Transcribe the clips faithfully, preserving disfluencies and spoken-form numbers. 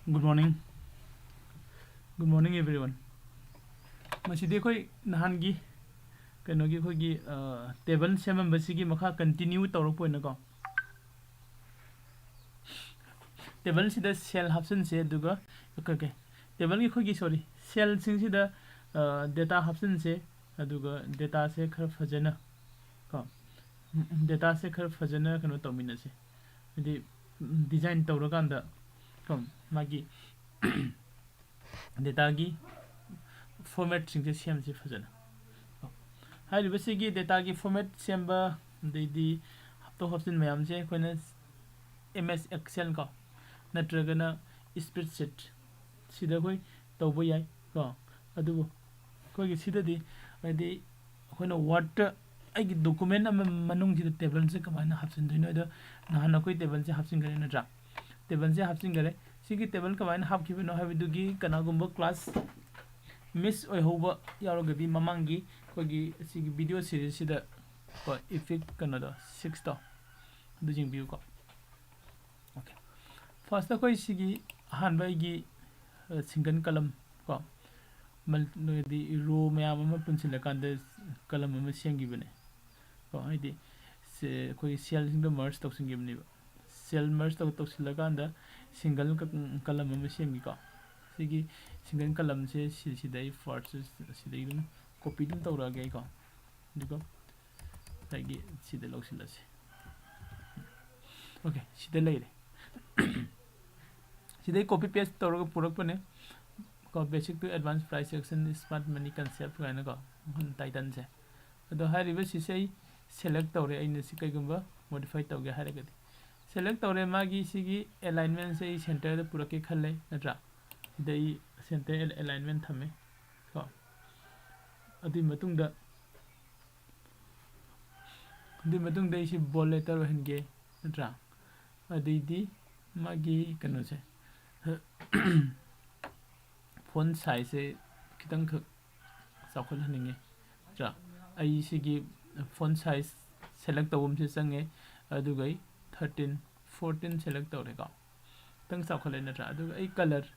Good morning. Good morning, everyone. ꯃꯁꯤꯗꯤ ꯑꯩꯈꯣꯏ ꯅꯍꯥꯟꯒꯤ ꯀꯩꯅꯣꯒꯤ ꯑꯩꯈꯣꯏꯒꯤ ꯇꯦꯕꯜ ꯁꯦꯝꯃꯝꯕꯁꯤꯒꯤ ꯃꯈꯥ ꯀꯟꯇꯤꯅ꯭ꯌꯨ ꯇꯧꯔꯛꯄ ꯑꯣꯏꯅꯀꯣ, ꯇꯦꯕꯜꯁꯤꯗ ꯁꯦꯜ ꯍꯥꯞꯆꯤꯟꯁꯦ, ꯑꯗꯨꯒ ꯀꯩ ꯀꯩ ꯇꯦꯕꯜꯒꯤ ꯑꯩꯈꯣꯏꯒꯤ, ꯁꯣꯔꯤ, ꯁꯦꯜꯁꯤꯡꯁꯤꯗ ꯗꯦꯇꯥ ꯍꯥꯞꯆꯤꯟꯁꯦ, ꯑꯗꯨꯒ ꯗꯦꯇꯥꯁꯦ ꯈꯔ ꯐꯖꯅ ꯀꯣ, ꯗꯦꯇꯥꯁꯦ ꯈꯔ ꯐꯖꯅ ꯀꯩꯅꯣ ꯇꯧꯃꯤꯟꯅꯁꯦ, ꯍꯥꯏꯗꯤ ꯗꯤꯖꯥꯏꯟ ꯇꯧꯔꯀꯥꯟꯗ ꯀꯣ, ꯃꯥꯒꯤ ꯗꯦꯇꯥꯒꯤ ꯐꯣꯔꯃꯦꯠꯁꯤꯡꯁꯦ ꯁꯦꯝꯁꯤ ꯐꯖꯅ꯫ ꯍꯥꯏꯔꯤꯕꯁꯤꯒꯤ ꯗꯦꯇꯥꯒꯤ ꯐꯣꯔꯃꯦꯠ ꯁꯦꯝꯕ, ꯑꯗꯩꯗꯤ ꯍꯥꯞꯇꯣꯛ ꯍꯥꯞꯆꯤꯟ ꯃꯌꯥꯝꯁꯦ ꯑꯩꯈꯣꯏꯅ ꯑꯦꯝ ꯑꯦꯁ ꯑꯦꯛꯁꯦꯜ ꯀꯣ, ꯅꯠꯇ꯭ꯔꯒꯅ ꯁ꯭ꯄ꯭ꯔꯦꯗꯁꯤꯠ, ꯁꯤꯗ ꯑꯩꯈꯣꯏ ꯇꯧꯕ ꯌꯥꯏ ꯀꯣ꯫ ꯑꯗꯨꯕꯨ ꯑꯩꯈꯣꯏꯒꯤ ꯁꯤꯗꯗꯤ, ꯍꯥꯏꯗꯤ ꯑꯩꯈꯣꯏꯅ ꯋꯥꯔꯗꯇ ꯑꯩꯒꯤ ꯗꯣꯀꯨꯃꯦꯟ ꯑꯃ ꯃꯅꯨꯡꯁꯤꯗ ꯇꯦꯕꯜꯁꯦ ꯀꯃꯥꯏꯅ ꯍꯥꯞꯆꯤꯟꯗꯣꯏꯅꯣ ꯍꯥꯏꯗꯣ, ꯅꯍꯥꯟ ꯑꯩꯈꯣꯏ ꯇꯦꯕꯜꯁꯦ ꯍꯥꯞꯆꯤꯟꯈꯔꯦ ꯅꯠꯇ꯭ꯔꯥ? ꯇꯦꯕꯜꯁꯦ ꯍꯥꯞꯆꯤꯟꯈꯔꯦ꯫ ꯁꯤꯒꯤ ꯇꯦꯕꯜ ꯀꯃꯥꯏꯅ ꯍꯥꯞꯈꯤꯕꯅꯣ ꯍꯥꯏꯕꯗꯨꯒꯤ ꯀꯅꯥꯒꯨꯝꯕ ꯀ꯭ꯂꯥꯁ ꯃꯤꯁ ꯑꯣꯏꯍꯧꯕ ꯌꯥꯎꯔꯒꯗꯤ, ꯃꯃꯥꯡꯒꯤ ꯑꯩꯈꯣꯏꯒꯤ ꯁꯤꯒꯤ ꯚꯤꯗꯤꯑꯣ ꯁꯤꯔꯤꯁꯁꯤꯗ ꯀꯣ, ꯏꯐꯤꯛ ꯀꯩꯅꯣꯗꯣ, ꯁꯤꯛꯁꯇꯣ, ꯑꯗꯨ ꯌꯦꯡꯕꯤꯌꯨꯀꯣ꯫ ꯑꯣꯀꯦ, ꯐꯥꯔꯁꯇ ꯑꯩꯈꯣꯏ ꯁꯤꯒꯤ ꯑꯍꯥꯟꯕ ꯑꯩꯒꯤ ꯁꯤꯡꯒꯜ ꯀꯂꯝ ꯀꯣ, ꯃꯜ-, ꯍꯥꯏꯗꯤ ꯔꯣ ꯃꯌꯥꯝ ꯑꯃ ꯄꯨꯟꯁꯤꯜꯂꯀꯥꯟꯗ ꯀꯂꯝ ꯑꯃ ꯁꯦꯝꯈꯤꯕꯅꯦ ꯀꯣ, ꯍꯥꯏꯗꯤ ꯁꯦ-, ꯑꯩꯈꯣꯏꯒꯤ ꯁꯦꯜꯁꯤꯡꯗꯣ ꯃꯔꯖ ꯇꯧꯁꯤꯟꯈꯤꯕꯅꯦꯕ꯫ ꯁꯦꯜ ꯃꯔꯖ ꯇꯧ-, ꯇꯧꯁꯤꯜꯂꯀꯥꯟꯗ ꯁꯤꯡꯒꯜ ꯀ-, ꯀꯂꯝ ꯑꯃ ꯁꯦꯝꯈꯤꯀꯣ꯫ ꯁꯤꯒꯤ ꯁꯤꯡꯒꯜ ꯀꯂꯝꯁꯦ ꯁꯤ-, ꯁꯤꯗꯩ ꯐꯥꯔꯁ ꯁꯤꯗꯩ ꯑꯗꯨꯝ ꯀꯣꯄꯤ ꯑꯗꯨꯝ ꯇꯧꯔꯛꯑꯒꯦ ꯑꯩꯀꯣ꯫ ꯑꯗꯨꯒ ꯉꯁꯥꯏꯒꯤ ꯁꯤꯗ ꯂꯧꯁꯤꯜꯂꯁꯤ꯫ ꯑꯣꯀꯦ, ꯁꯤꯗ ꯂꯩꯔꯦ꯫ ꯁꯤꯗꯩ ꯀꯣꯄꯤ ꯄꯦꯁ ꯇꯧꯔꯒ ꯄꯨꯔꯛꯄꯅꯦ ꯀꯣ, basic to advance price action, smart money concept ꯀꯥꯏꯅꯀꯣ, ꯇꯥꯏꯇꯜꯁꯦ꯫ ꯑꯗꯣ ꯍꯥꯏꯔꯤꯕ ꯁꯤꯁꯦ ꯑꯩ ꯁꯦꯂꯦꯛ ꯇꯧꯔꯦ, ꯑꯩꯅ ꯁꯤ ꯀꯩꯒꯨꯝꯕ ꯃꯣꯗꯤꯐꯥꯏ ꯇꯧꯒꯦ ꯍꯥꯏꯔꯒꯗꯤ꯫ ꯁꯦꯂꯦꯛ ꯇꯧꯔꯦ, ꯃꯥꯒꯤ ꯁꯤꯒꯤ ꯑꯦꯂꯥꯏꯟꯃꯦꯟꯁꯦ ꯑꯩ ꯁꯦꯟꯇꯔꯗ ꯄꯨꯔꯛꯀꯦ ꯈꯜꯂꯦ, ꯅꯠꯇ꯭ꯔꯥ? ꯁꯤꯗ ꯑꯩ ꯁꯦꯟꯇꯔ ꯑꯦꯂꯥꯏꯟꯃꯦꯟ ꯊꯝꯃꯦ ꯀꯣ꯫ ꯑꯗꯨꯒꯤ ꯃꯇꯨꯡꯗ, ꯑꯗꯨꯒꯤ ꯃꯇꯨꯡꯗ ꯑꯩꯁꯤ ꯕꯣꯜ ꯂꯦꯇꯔ ꯑꯣꯏꯍꯟꯒꯦ, ꯅꯠꯇ꯭ꯔꯥ? ꯑꯗꯩꯗꯤ ꯃꯥꯒꯤ ꯀꯩꯅꯣꯁꯦ, ꯐꯣꯟ ꯁꯥꯏꯖꯁꯦ ꯈꯤꯇꯪꯈꯛ ꯆꯥꯎꯈꯠꯍꯟꯅꯤꯡꯉꯦ, ꯅꯠꯇ꯭ꯔꯥ? ꯑꯩ ꯁꯤꯒꯤ ꯐꯣꯟ ꯁꯥꯏꯖ ꯁꯦꯂꯦꯛ ꯇꯧꯐꯝꯁꯦ ꯆꯪꯉꯦ, ꯑꯗꯨꯒ ꯑꯩ ꯊꯥꯔꯇꯤꯟ, ꯐꯣꯔꯇꯤꯟ ꯁꯦꯂꯦꯛ ꯇꯧꯔꯦꯀꯣ꯫ ꯈꯤꯇꯪ ꯆꯥꯎꯈꯠꯂꯦ ꯅꯠꯇ꯭ꯔꯥ? ꯑꯗꯨꯒ ꯑꯩ ꯀꯂꯔ,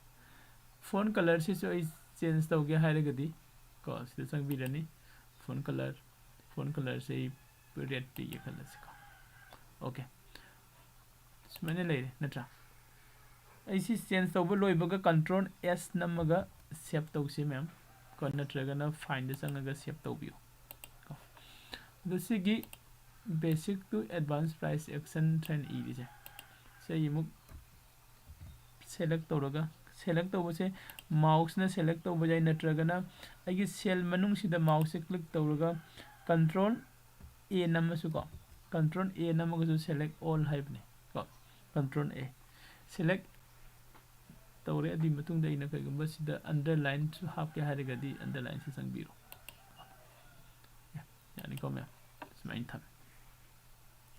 ꯐꯣꯟ ꯀꯂꯔꯁꯤꯁꯨ ꯑꯩ ꯆꯦꯟꯖ ꯇꯧꯒꯦ ꯍꯥꯏꯔꯒꯗꯤ ꯀꯣ, ꯁꯤꯗ ꯆꯪꯕꯤꯔꯅꯤ꯫ ꯐꯣꯟ ꯀꯂꯔ, ꯐꯣꯟ ꯀꯂꯔꯁꯦ ꯑꯩ ꯔꯦꯗ ꯄꯤꯒꯦ ꯈꯜꯂꯁꯤꯀꯣ꯫ ꯑꯣꯀꯦ, ꯁꯨꯃꯥꯏꯅ ꯂꯩꯔꯦ ꯅꯠꯇ꯭ꯔꯥ? ꯑꯩ ꯁꯤ ꯆꯦꯟꯖ ꯇꯧꯕ ꯂꯣꯏꯕꯒ ꯀꯟꯇ꯭ꯔꯣꯜ ꯑꯦꯁ ꯅꯝꯃꯒ ꯁꯦꯞ ꯇꯧꯁꯤ ꯃꯌꯥꯝ ꯀꯣ, ꯅꯠꯇ꯭ꯔꯒꯅ ꯐꯥꯏꯟꯗ ꯆꯪꯉꯒ ꯁꯦꯞ ꯇꯧꯕꯤꯌꯨ ꯀꯣ꯫ ꯑꯗꯣ ꯁꯤꯒꯤ basic to advance price action trend ꯏꯔꯤꯁꯦ, ꯁꯤ ꯑꯩ ꯑꯃꯨꯛ ꯁꯦꯂꯦꯛ ꯇꯧꯔꯒ, ꯁꯦꯂꯦꯛ ꯇꯧꯕꯁꯦ ꯃꯥꯎꯁꯅ ꯁꯦꯂꯦꯛ ꯇꯧꯕ ꯌꯥꯏ, ꯅꯠꯇ꯭ꯔꯒꯅ ꯑꯩꯒꯤ ꯁꯦꯜ ꯃꯅꯨꯡꯁꯤꯗ ꯃꯥꯎꯁꯁꯦ ꯀ꯭ꯂꯤꯛ ꯇꯧꯔꯒ ꯀꯟꯇ꯭ꯔꯣꯜ ꯑꯦ ꯅꯝꯃꯁꯨꯀꯣ, ꯀꯟꯇ꯭ꯔꯣꯜ ꯑꯦ ꯅꯝꯃꯒꯁꯨ ꯁꯦꯂꯦꯛ ꯑꯣꯜ ꯍꯥꯏꯕꯅꯤ ꯀꯣ, ꯀꯟꯇ꯭ꯔꯣꯜ ꯑꯦ ꯁꯦꯂꯦꯛ ꯇꯧꯔꯦ꯫ ꯑꯗꯨꯒꯤ ꯃꯇꯨꯡꯗ ꯑꯩꯅ ꯀꯩꯒꯨꯝꯕ ꯁꯤꯗ ꯑꯟꯗꯔꯂꯥꯏꯟꯁꯨ ꯍꯥꯞꯀꯦ ꯍꯥꯏꯔꯒꯗꯤ ꯑꯟꯗꯔꯂꯥꯏꯟꯁꯤ ꯆꯪꯕꯤꯔꯣ꯫ ꯌꯥꯅꯤꯀꯣ ꯃꯌꯥꯝ? ꯁꯨꯃꯥꯏꯅ ꯊꯝꯃꯦ꯫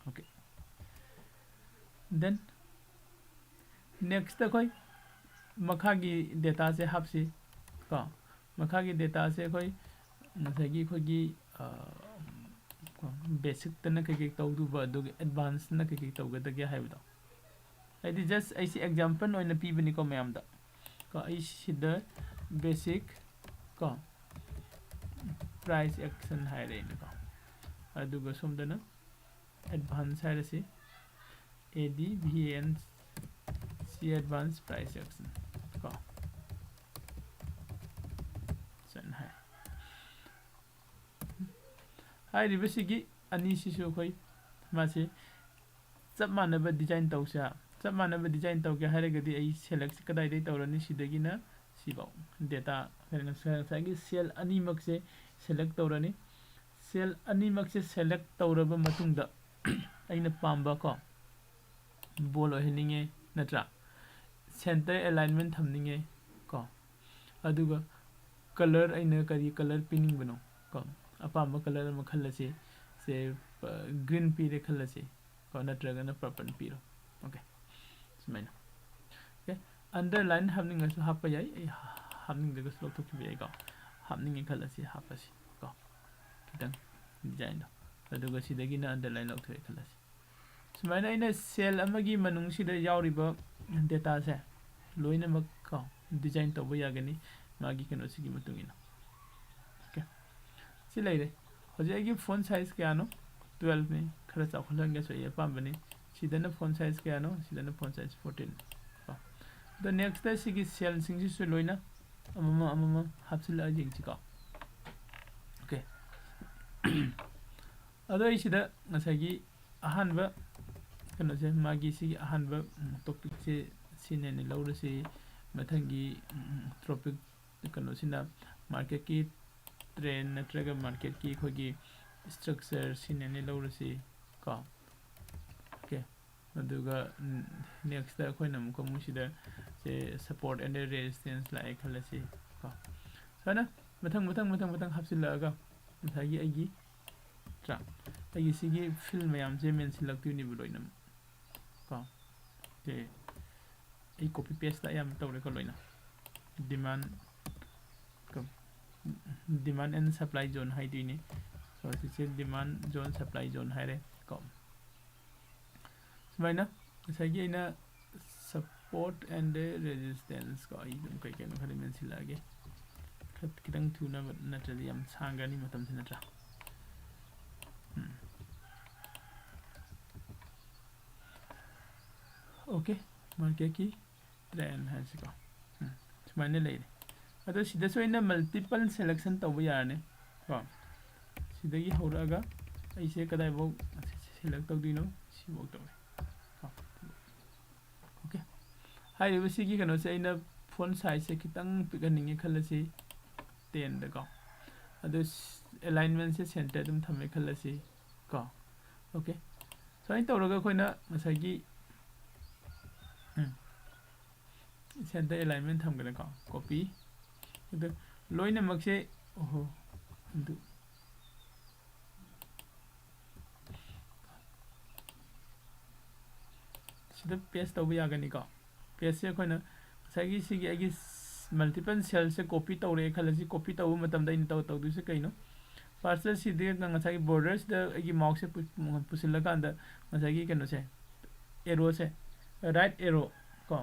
ꯑꯣꯀꯦ, ꯗꯦꯟ ꯅꯦꯛꯁꯇ ꯑꯩꯈꯣꯏ ꯃꯈꯥꯒꯤ ꯗꯦꯇꯥꯁꯦ ꯍꯥꯞꯁꯤ ꯀꯣ꯫ ꯃꯈꯥꯒꯤ ꯗꯦꯇꯥꯁꯦ ꯑꯩꯈꯣꯏ ꯉꯁꯥꯏꯒꯤ ꯑꯩꯈꯣꯏꯒꯤ ꯕꯦꯁꯤꯛꯇꯅ ꯀꯩꯀꯩ ꯇꯧꯗꯨꯕ, ꯑꯗꯨꯒ ꯑꯦꯗꯚꯥꯟꯁꯇꯅ ꯀꯩꯀꯩ ꯇꯧꯒꯗꯒꯦ ꯍꯥꯏꯕꯗꯣ꯫ ꯍꯥꯏꯗꯤ ꯖꯁ ꯑꯩꯁꯤ ꯑꯦꯛꯖꯥꯝꯄꯜ ꯑꯣꯏꯅ ꯄꯤꯕꯅꯤꯀꯣ ꯃꯌꯥꯝꯗ ꯀꯣ꯫ ꯑꯩ ꯁꯤꯗ ꯕꯦꯁꯤꯛ ꯀꯣ, ꯄ꯭ꯔꯥꯏꯁ ꯑꯦꯛꯁꯟ ꯍꯥꯏꯔꯦ ꯑꯩꯅꯀꯣ꯫ ꯑꯗꯨꯒ ꯁꯣꯝꯗꯅ ꯑꯦꯗꯚꯥꯟꯁ ꯍꯥꯏꯔꯁꯤ, A D V A N C, advance price action ꯀꯣ꯫ ꯁꯨꯃꯥꯏꯅ ꯍꯥꯏ꯫ ꯍꯥꯏꯔꯤꯕꯁꯤꯒꯤ ꯑꯅꯤꯁꯤꯁꯨ ꯑꯩꯈꯣꯏ ꯃꯥꯁꯤ ꯆꯞ ꯃꯥꯟꯅꯕ ꯗꯤꯖꯥꯏꯟ ꯇꯧꯁꯦ꯫ ꯆꯞ ꯃꯥꯟꯅꯕ ꯗꯤꯖꯥꯏꯟ ꯇꯧꯒꯦ ꯍꯥꯏꯔꯒꯗꯤ ꯑꯩ ꯁꯦꯂꯦꯛꯁꯦ ꯀꯗꯥꯏꯗꯩ ꯇꯧꯔꯅꯤ? ꯁꯤꯗꯒꯤꯅ ꯁꯤꯐꯧ ꯗꯦꯇꯥ, ꯉꯁꯥꯏꯒꯤ ꯁꯦꯜ ꯑꯅꯤꯃꯛꯁꯦ ꯁꯦꯂꯦꯛ ꯇꯧꯔꯅꯤ꯫ ꯁꯦꯜ ꯑꯅꯤꯃꯛꯁꯦ ꯁꯦꯂꯦꯛ ꯇꯧꯔꯕ ꯃꯇꯨꯡꯗ ꯑꯩꯅ ꯄꯥꯝꯕ ꯀꯣ, ꯕꯣꯜ ꯑꯣꯏꯍꯟꯅꯤꯡꯉꯦ ꯅꯠꯇ꯭ꯔꯥ? ꯁꯦꯟꯇꯔ ꯑꯦꯂꯥꯏꯟꯃꯦꯟ ꯊꯝꯅꯤꯡꯉꯦ ꯀꯣ꯫ ꯑꯗꯨꯒ ꯀꯂꯔ, ꯑꯩꯅ ꯀꯔꯤ ꯀꯂꯔ ꯄꯤꯅꯤꯡꯕꯅꯣ ꯀꯣ, ꯑꯄꯥꯝꯕ ꯀꯂꯔ ꯑꯃ ꯈꯜꯂꯁꯤ꯫ ꯁꯦ, ꯒ꯭ꯔꯤꯟ ꯄꯤꯔꯦ ꯈꯜꯂꯁꯤ ꯀꯣ, ꯅꯠꯇ꯭ꯔꯒꯅ ꯄꯔꯄꯜ ꯄꯤꯔꯣ꯫ ꯑꯣꯀꯦ, ꯁꯨꯃꯥꯏꯅ꯫ ꯑꯣꯀꯦ, ꯑꯟꯗꯔꯂꯥꯏꯟ ꯍꯥꯞꯅꯤꯡꯉꯁꯨ ꯍꯥꯞꯄ ꯌꯥꯏ, ꯑꯩ ꯍꯥꯞꯅꯤꯡꯗ꯭ꯔꯒꯁꯨ ꯂꯧꯊꯣꯛꯈꯤꯕ ꯌꯥꯏꯀꯣ꯫ ꯍꯥꯞꯅꯤꯡꯉꯦ ꯈꯜꯂꯁꯤ, ꯍꯥꯞꯄꯁꯤ ꯀꯣ, ꯈꯤꯇꯪ ꯗꯤꯖꯥꯏꯟꯗꯣ꯫ ꯑꯗꯨꯒ ꯁꯤꯗꯒꯤꯅ ꯑꯟꯗꯔꯂꯥꯏꯟ ꯂꯧꯊꯣꯛꯑꯦ ꯈꯜꯂꯁꯤ꯫ ꯁꯨꯃꯥꯏꯅ ꯑꯩꯅ ꯁꯦꯜ ꯑꯃꯒꯤ ꯃꯅꯨꯡꯁꯤꯗ ꯌꯥꯎꯔꯤꯕ ꯗꯦꯇꯥꯁꯦ ꯂꯣꯏꯅꯃꯛ ꯀꯣ ꯗꯤꯖꯥꯏꯟ ꯇꯧꯕ ꯌꯥꯒꯅꯤ, ꯃꯥꯒꯤ ꯀꯩꯅꯣꯁꯤꯒꯤ ꯃꯇꯨꯡ ꯏꯟꯅ꯫ ꯑꯣꯀꯦ, ꯁꯤ ꯂꯩꯔꯦ꯫ ꯍꯧꯖꯤꯛ ꯑꯩꯒꯤ ꯐꯣꯟ ꯁꯥꯏꯖ ꯀꯌꯥꯅꯣ? ꯇꯨꯋꯦꯜꯐꯅꯤ꯫ ꯈꯔ ꯆꯥꯎꯈꯠꯍꯟꯒꯦꯁꯨ ꯑꯩ ꯑꯄꯥꯝꯕꯅꯤ꯫ ꯁꯤꯗꯅ ꯐꯣꯟ ꯁꯥꯏꯖ ꯀꯌꯥꯅꯣ? ꯁꯤꯗꯅ ꯐꯣꯟ ꯁꯥꯏꯖ ꯐꯣꯔꯇꯤꯟ ꯀꯣ꯫ ꯑꯗꯣ ꯅꯦꯛꯁꯇ ꯁꯤꯒꯤ ꯁꯦꯜꯁꯤꯡꯁꯤꯁꯨ ꯂꯣꯏꯅ ꯑꯃꯃꯝ ꯑꯃꯃꯝ ꯍꯥꯞꯆꯤꯜꯂꯛꯑ ꯌꯦꯡꯁꯤꯀꯣ꯫ ꯑꯣꯀꯦ꯫ ꯑꯗꯣ ꯑꯩ ꯁꯤꯗ ꯉꯁꯥꯏꯒꯤ ꯑꯍꯥꯟꯕ ꯀꯩꯅꯣꯁꯦ, ꯃꯥꯒꯤ ꯁꯤꯒꯤ ꯑꯍꯥꯟꯕ ꯇꯣꯄꯤꯛꯁꯦ ꯁꯤꯅꯦꯅ ꯂꯧꯔꯁꯤ꯫ ꯃꯊꯪꯒꯤ ꯇꯣꯄꯤꯛ ꯀꯩꯅꯣꯁꯤꯅ ꯃꯥꯔꯀꯦꯠꯀꯤ ꯇ꯭ꯔꯦꯟ ꯅꯠꯇ꯭ꯔꯒ ꯃꯥꯔꯀꯦꯠꯀꯤ ꯑꯩꯈꯣꯏꯒꯤ ꯏꯁꯇ꯭ꯔꯛꯆꯔ ꯁꯤꯅꯦꯅ ꯂꯧꯔꯁꯤ ꯀꯣ꯫ ꯑꯣꯀꯦ꯫ ꯑꯗꯨꯒ ꯅꯦꯛꯁꯇ ꯑꯩꯈꯣꯏꯅ ꯑꯃꯨꯛꯀ ꯃꯣꯏꯁꯤꯗ ꯁꯦ ꯁꯄꯣꯔꯠ ꯑꯦꯟ ꯔꯦꯖꯤꯁꯇꯦꯟꯁ ꯂꯥꯛꯑꯦ ꯈꯜꯂꯁꯤ ꯀꯣ꯫ ꯁꯨꯃꯥꯏꯅ ꯃꯊꯪ ꯃꯊꯪ ꯃꯊꯪ ꯃꯊꯪ ꯍꯥꯞꯆꯤꯜꯂꯛꯑꯒ ꯉꯁꯥꯏꯒꯤ ꯑꯩꯒꯤ ꯅꯠꯇ꯭ꯔꯥ? ꯑꯩꯒꯤ ꯁꯤꯒꯤ ꯐꯤꯜ ꯃꯌꯥꯝꯁꯦ ꯃꯦꯟꯁꯤꯜꯂꯛꯇꯣꯏꯅꯦꯕ ꯂꯣꯏꯅꯃꯛ ꯀꯣ꯫ ꯁꯦ ꯑꯩ ꯀꯣꯄꯤ ꯄꯦꯁꯇ ꯑꯌꯥꯝꯕ ꯇꯧꯔꯦꯀꯣ ꯂꯣꯏꯅ꯫ ꯗꯤꯃꯥꯟ, ꯗꯤꯃꯥꯟ ꯑꯦꯟ ꯁꯄ꯭ꯂꯥꯏ ꯖꯣꯟ ꯍꯥꯏꯗꯣꯏꯅꯤ꯫ ꯁꯣ ꯁꯤꯁꯦ ꯗꯤꯃꯥꯟ ꯖꯣꯟ, ꯁꯄ꯭ꯂꯥꯏ ꯖꯣꯟ ꯍꯥꯏꯔꯦ ꯀꯣ꯫ ꯁꯨꯃꯥꯏꯅ ꯉꯁꯥꯏꯒꯤ ꯑꯩꯅ ꯁꯄꯣꯔꯠ ꯑꯦꯟ ꯔꯦꯖꯤꯁꯇꯦꯟꯁ ꯀꯣ, ꯑꯩ ꯑꯗꯨꯝ ꯀꯩ ꯀꯩꯅꯣ ꯈꯔ ꯃꯦꯟꯁꯤꯜꯂꯛꯑꯒꯦ꯫ ꯈꯔ ꯈꯤꯇꯪ ꯊꯨꯅꯕ ꯅꯠꯇ꯭ꯔꯗꯤ ꯌꯥꯝ ꯁꯥꯡꯒꯅꯤ ꯃꯇꯝꯁꯦ, ꯅꯠꯇ꯭ꯔꯥ? ꯎꯝ꯫ ꯑꯣꯀꯦ, ꯃꯥꯔꯀꯦꯠꯀꯤ ꯇ꯭ꯔꯦꯟ ꯍꯥꯏꯁꯤꯀꯣ꯫ ꯎꯝ, ꯁꯨꯃꯥꯏꯅ ꯂꯩꯔꯦ꯫ ꯑꯗꯣ ꯁꯤꯗꯁꯨ ꯑꯩꯅ ꯃꯜꯇꯤꯄꯜ ꯁꯦꯂꯦꯛꯁꯟ ꯇꯧꯕ ꯌꯥꯔꯅꯤ ꯀꯣ꯫ ꯁꯤꯗꯒꯤ ꯍꯧꯔꯛꯑꯒ ꯑꯩꯁꯦ ꯀꯗꯥꯏꯐꯥꯎ ꯁꯦꯂꯦꯛ ꯇꯧꯗꯣꯏꯅꯣ? ꯁꯤꯐꯥꯎ ꯇꯧꯔꯦ ꯀꯣ꯫ ꯑꯣꯀꯦ꯫ ꯍꯥꯏꯔꯤꯕꯁꯤꯒꯤ ꯀꯩꯅꯣꯁꯦ ꯑꯩꯅ ꯐꯣꯟ ꯁꯥꯏꯖꯁꯦ ꯈꯤꯇꯪ ꯄꯤꯛꯍꯟꯅꯤꯡꯉꯦ ꯈꯜꯂꯁꯤ, ꯇꯦꯟꯗꯀꯣ꯫ ꯑꯗꯨ ꯑꯦꯂꯥꯏꯟꯃꯦꯟꯁꯦ ꯁꯦꯟꯇꯔ ꯑꯗꯨꯝ ꯊꯝꯃꯦ ꯈꯜꯂꯁꯤ ꯀꯣ꯫ ꯑꯣꯀꯦ꯫ ꯁꯨꯃꯥꯏꯅ ꯇꯧꯔꯒ ꯑꯩꯈꯣꯏꯅ ꯉꯁꯥꯏꯒꯤ, ꯎꯝ, ꯁꯦꯟꯇꯔ ꯑꯦꯂꯥꯏꯟꯃꯦꯟ ꯊꯝꯒꯅꯤꯀꯣ꯫ ꯀꯣꯄꯤ꯫ ꯑꯗꯨ ꯂꯣꯏꯅꯃꯛꯁꯦ, ꯑꯣꯍꯣ, ꯑꯗꯨ ꯁꯤꯗ ꯄꯦꯁ ꯇꯧꯕ ꯌꯥꯒꯅꯤꯀꯣ꯫ ꯄꯦꯁꯁꯦ ꯑꯩꯈꯣꯏꯅ ꯉꯁꯥꯏꯒꯤ ꯁꯤꯒꯤ ꯑꯩꯒꯤ ꯃꯜꯇꯤꯄꯜ ꯁꯦꯜꯁꯦ ꯀꯣꯄꯤ ꯇꯧꯔꯦ ꯈꯜꯂꯁꯤ꯫ ꯀꯣꯄꯤ ꯇꯧꯕ ꯃꯇꯝꯗ ꯑꯩꯅ ꯇꯧ-, ꯇꯧꯗꯣꯏꯁꯦ ꯀꯩꯅꯣ? ꯄꯥꯔꯁꯔꯁꯤꯗ ꯉꯁꯥꯏꯒꯤ ꯕꯣꯔꯗꯔꯁꯤꯗ ꯑꯩꯒꯤ ꯃꯥꯎꯁꯁꯦ ꯄꯨ-, ꯄꯨꯁꯤꯜꯂꯀꯥꯟꯗ ꯉꯁꯥꯏꯒꯤ ꯀꯩꯅꯣꯁꯦ, ꯑꯦꯔꯣꯁꯦ, ꯔꯥꯏꯠ ꯑꯦꯔꯣ ꯀꯣ,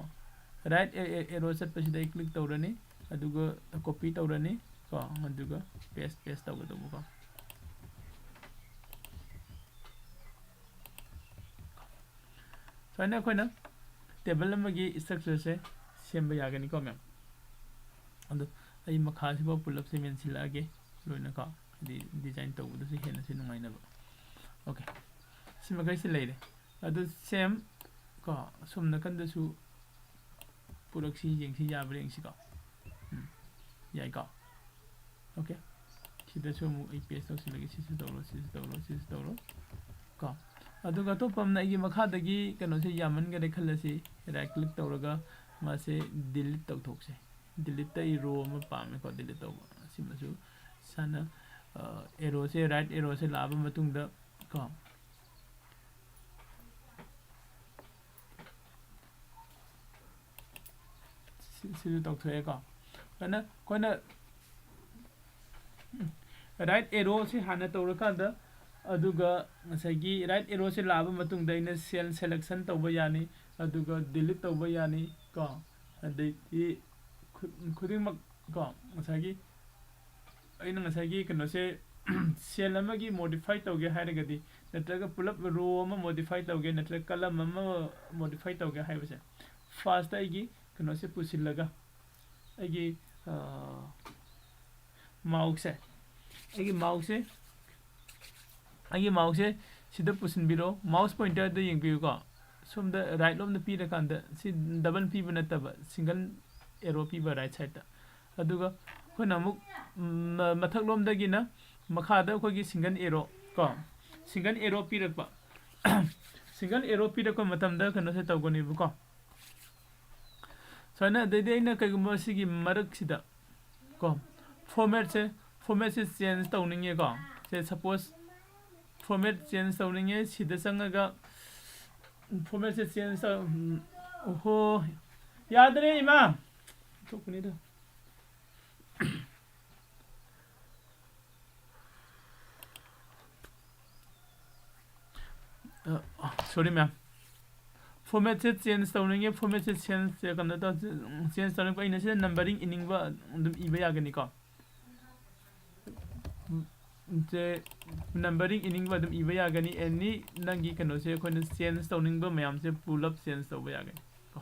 ꯔꯥꯏꯠ ꯑꯦꯔꯣ ꯆꯠꯄꯁꯤꯗ ꯑꯩ ꯀ꯭ꯂꯤꯛ ꯇꯧꯔꯅꯤ, ꯑꯗꯨꯒ ꯀꯣꯄꯤ ꯇꯧꯔꯅꯤ ꯀꯣ, ꯑꯗꯨꯒ ꯄꯦꯁ ꯄꯦꯁ ꯇꯧꯒꯗꯧꯕꯀꯣ꯫ ꯁꯨꯃꯥꯏꯅ ꯑꯩꯈꯣꯏꯅ ꯇꯦꯕꯜ ꯑꯃꯒꯤ ꯏꯁꯇ꯭ꯔꯛꯆꯔꯁꯦ ꯁꯦꯝꯕ ꯌꯥꯒꯅꯤꯀꯣ ꯃꯦꯝ꯫ ꯑꯗꯣ ꯑꯩ ꯃꯈꯥꯁꯤꯐꯥꯎ ꯄꯨꯂꯞꯁꯦ ꯃꯦꯟꯁꯤꯜꯂꯛꯑꯒꯦ ꯂꯣꯏꯅꯀꯣ, ꯍꯥꯏꯗꯤ ꯗꯤꯖꯥꯏꯟ ꯇꯧꯕꯗꯁꯨ ꯍꯦꯟꯅꯁꯨ ꯅꯨꯡꯉꯥꯏꯅꯕ꯫ ꯑꯣꯀꯦ, ꯁꯤ ꯃꯈꯩꯁꯤ ꯂꯩꯔꯦ꯫ ꯑꯗꯨ ꯁꯦꯝ ꯀꯣ, ꯑꯁꯣꯝ ꯅꯥꯀꯟꯗꯁꯨ ꯄꯨꯔꯛꯁꯤ, ꯌꯦꯡꯁꯤ, ꯌꯥꯕ꯭ꯔꯥ ꯌꯦꯡꯁꯤꯀꯣ꯫ ꯎꯝ, ꯌꯥꯏꯀꯣ꯫ ꯑꯣꯀꯦ, ꯁꯤꯗꯁꯨ ꯑꯃꯨꯛ ꯑꯩ ꯄꯦꯁ ꯇꯧꯁꯤꯜꯂꯒꯦ꯫ ꯁꯤꯁꯨ ꯇꯧꯔꯣ, ꯁꯤꯁꯨ ꯇꯧꯔꯣ, ꯁꯤꯁꯨ ꯇꯧꯔꯣ ꯀꯣ꯫ ꯑꯗꯨꯒ ꯑꯇꯣꯞꯄ ꯑꯃꯅ ꯑꯩꯒꯤ ꯃꯈꯥꯗꯒꯤ ꯀꯩꯅꯣꯁꯦ ꯌꯥꯝꯃꯟꯈꯔꯦ ꯈꯜꯂꯁꯤ, ꯔꯥꯏꯠ ꯀ꯭ꯂꯤꯛ ꯇꯧꯔꯒ ꯃꯥꯁꯦ ꯗꯤꯂꯤꯠ ꯇꯧꯊꯣꯛꯁꯦ꯫ ꯗꯤꯂꯤꯠꯇ ꯑꯩ ꯔꯣ ꯑꯃ ꯄꯥꯝꯃꯦꯀꯣ ꯗꯤꯂꯤꯠ ꯇꯧꯕ꯫ ꯁꯤꯃꯁꯨ ꯁꯥꯅ, ꯑ, ꯑꯦꯔꯣꯁꯦ, ꯔꯥꯏꯠ ꯑꯦꯔꯣꯁꯦ ꯂꯥꯛꯑꯕ ꯃꯇꯨꯡꯗ ꯀꯣ, ꯁꯤ-, ꯁꯤꯁꯨ ꯇꯧꯊꯣꯛꯑꯦꯀꯣ꯫ ꯑꯗꯨꯅ ꯑꯩꯈꯣꯏꯅ ꯔꯥꯏꯠ ꯑꯦꯔꯣꯁꯦ ꯍꯥꯟꯅ ꯇꯧꯔꯀꯥꯟꯗ, ꯑꯗꯨꯒ ꯉꯁꯥꯏꯒꯤ ꯔꯥꯏꯠ ꯑꯦꯔꯣꯁꯦ ꯂꯥꯛꯑꯕ ꯃꯇꯨꯡꯗ ꯑꯩꯅ ꯁꯦꯜ ꯁꯦꯂꯦꯛꯁꯟ ꯇꯧꯕ ꯌꯥꯅꯤ, ꯑꯗꯨꯒ ꯗꯤꯂꯤꯠ ꯇꯧꯕ ꯌꯥꯅꯤ ꯀꯣ꯫ ꯑꯗꯩꯗꯤ ꯈꯨ-, ꯈꯨꯗꯤꯡꯃꯛ ꯀꯣ, ꯉꯁꯥꯏꯒꯤ ꯑꯩꯅ ꯉꯁꯥꯏꯒꯤ ꯀꯩꯅꯣꯁꯦ, ꯁꯦꯜ ꯑꯃꯒꯤ ꯃꯣꯗꯤꯐꯥꯏ ꯇꯧꯒꯦ ꯍꯥꯏꯔꯒꯗꯤ, ꯅꯠꯇ꯭ꯔꯒ ꯄꯨꯂꯞ ꯔꯣ ꯑꯃ ꯃꯣꯗꯤꯐꯥꯏ ꯇꯧꯒꯦ, ꯅꯠꯇ꯭ꯔꯒ ꯀꯂꯝ ꯑꯃ ꯃꯣꯗꯤꯐꯥꯏ ꯇꯧꯒꯦ ꯍꯥꯏꯕꯁꯦ, ꯐꯥꯔꯁꯇ ꯑꯩꯒꯤ ꯀꯩꯅꯣꯁꯦ ꯄꯨꯁꯤꯜꯂꯒ, ꯑꯩꯒꯤ, ꯑ, ꯃꯥꯎꯁꯁꯦ, ꯑꯩꯒꯤ ꯃꯥꯎꯁꯁꯦ, ꯑꯩꯒꯤ ꯃꯥꯎꯁꯁꯦ ꯁꯤꯗ ꯄꯨꯁꯤꯟꯕꯤꯔꯣ꯫ ꯃꯥꯎꯁ ꯄꯣꯏꯟꯇꯔꯗ ꯌꯦꯡꯕꯤꯌꯨꯀꯣ꯫ ꯁꯣꯝꯗ ꯔꯥꯏꯠ ꯂꯣꯝꯗ ꯄꯤꯔꯀꯥꯟꯗ, ꯁꯤ ꯗꯕꯜ ꯄꯤꯕ ꯅꯠꯇꯕ, ꯁꯤꯡꯒꯜ ꯑꯦꯔꯣ ꯄꯤꯕ ꯔꯥꯏꯠ ꯁꯥꯏꯗꯇ꯫ ꯑꯗꯨꯒ ꯑꯩꯈꯣꯏꯅ ꯑꯃꯨꯛ, ꯎꯝ, ꯃ-, ꯃꯊꯛꯂꯣꯝꯗꯒꯤꯅ ꯃꯈꯥꯗ ꯑꯩꯈꯣꯏꯒꯤ ꯁꯤꯡꯒꯜ ꯑꯦꯔꯣ ꯀꯣ, ꯁꯤꯡꯒꯜ ꯑꯦꯔꯣ ꯄꯤꯔꯛꯄ꯫ ꯁꯤꯡꯒꯜ ꯑꯦꯔꯣ ꯄꯤꯔꯛꯄ ꯃꯇꯝꯗ ꯀꯩꯅꯣꯁꯦ ꯇꯧꯒꯅꯦꯕꯀꯣ꯫ ꯁꯨꯃꯥꯏꯅ, ꯑꯗꯩꯗꯤ ꯑꯩꯅ ꯀꯩꯒꯨꯝꯕ ꯁꯤꯒꯤ ꯃꯔꯛꯁꯤꯗ ꯀꯣ, ꯐꯣꯔꯃꯦꯠꯁꯦ, ꯐꯣꯔꯃꯦꯠꯁꯦ ꯆꯦꯟꯖ ꯇꯧꯅꯤꯡꯉꯦꯀꯣ꯫ ꯁꯦ, ꯁꯄꯣꯁ ꯐꯣꯔꯃꯦꯠ ꯆꯦꯟꯖ ꯇꯧꯅꯤꯡꯉꯦ, ꯁꯤꯗ ꯆꯪꯉꯒ ꯐꯣꯔꯃꯦꯠꯁꯦ ꯆꯦꯟꯖ ꯇꯧ-, ꯎꯝ, ꯑꯣꯍꯣ, ꯌꯥꯗ꯭ꯔꯦ ꯏꯃꯥ꯫ ꯊꯣꯛꯄꯅꯤꯗ꯫ ꯁꯣꯔꯤ ꯃꯦꯝ, ꯐꯣꯔꯃꯦꯠꯁꯦ ꯆꯦꯟꯖ ꯇꯧꯅꯤꯡꯉꯦ, ꯐꯣꯔꯃꯦꯠꯁꯦ ꯆꯦꯟꯖ ꯀꯩꯅꯣ ꯇꯧ, ꯆꯦꯟꯖ ꯇꯧꯅꯤꯡꯕ ꯑꯩꯅ ꯁꯤꯗ ꯅꯝꯕꯔꯤꯡ ꯏꯅꯤꯡꯕ ꯑꯗꯨꯝ ꯏꯕ ꯌꯥꯒꯅꯤꯀꯣ? ꯁꯦ ꯅꯝꯕꯔꯤꯡ ꯏꯅꯤꯡꯕ ꯑꯗꯨꯝ ꯏꯕ ꯌꯥꯒꯅꯤ꯫ ꯑꯦꯅꯤ ꯅꯪꯒꯤ ꯀꯩꯅꯣꯁꯦ ꯑꯩꯈꯣꯏꯅ ꯆꯦꯟꯖ ꯇꯧꯅꯤꯡꯕ ꯃꯌꯥꯝꯁꯦ ꯄꯨꯂꯞ ꯆꯦꯟꯖ ꯇꯧꯕ ꯌꯥꯒꯅꯤ ꯀꯣ꯫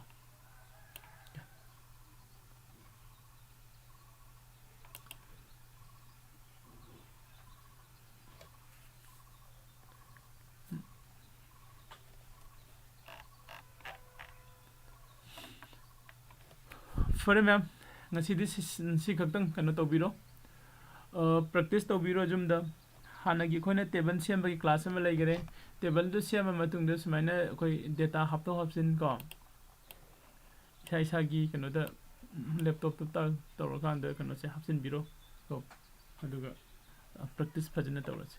ꯐꯔꯦ ꯃꯦꯝ, ꯉꯁꯤꯗꯤ ꯁꯤ, ꯁꯤ ꯈꯛꯇꯪ ꯀꯩꯅꯣ ꯇꯧꯕꯤꯔꯣ, ꯄ꯭ꯔꯦꯛꯇꯤꯁ ꯇꯧꯕꯤꯔꯣ ꯌꯨꯝꯗ꯫ ꯍꯥꯟꯅꯒꯤ ꯑꯩꯈꯣꯏꯅ ꯇꯦꯕꯜ ꯁꯦꯝꯕꯒꯤ ꯀ꯭ꯂꯥꯁ ꯑꯃ ꯂꯩꯈꯔꯦ꯫ ꯇꯦꯕꯜꯗꯨ ꯁꯦꯝꯃ ꯃꯇꯨꯡꯗ ꯁꯨꯃꯥꯏꯅ ꯑꯩꯈꯣꯏ ꯗꯦꯇꯥ ꯍꯥꯞꯇꯣꯛ ꯍꯥꯞꯆꯤꯟ ꯀꯣ, ꯏꯁꯥ ꯏꯁꯥꯒꯤ ꯀꯩꯅꯣꯗ, ꯂꯦꯞꯇꯣꯞꯇ ꯇꯧꯔꯀꯥꯟꯗ ꯀꯩꯅꯣꯁꯦ ꯍꯥꯞꯆꯤꯟꯕꯤꯔꯣ ꯀꯣ, ꯑꯗꯨꯒ ꯄ꯭ꯔꯦꯛꯇꯤꯁ ꯐꯖꯅ ꯇꯧꯔꯁꯦ꯫